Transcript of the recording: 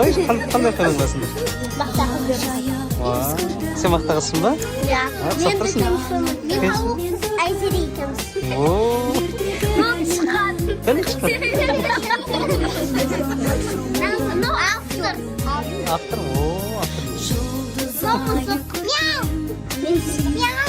Қалай, қандай қойдың басында? Мақта қыз. Уа, сен мақта қызсың ба? Иә. А, Мен ұқсап тұрсың. Мен тауық, Айзере екеуміз. О. Мынау тышқан. Кәне, тышқан. Мынау автор. Автор, о, автор. Мынау мысық. Мяу. Мяу.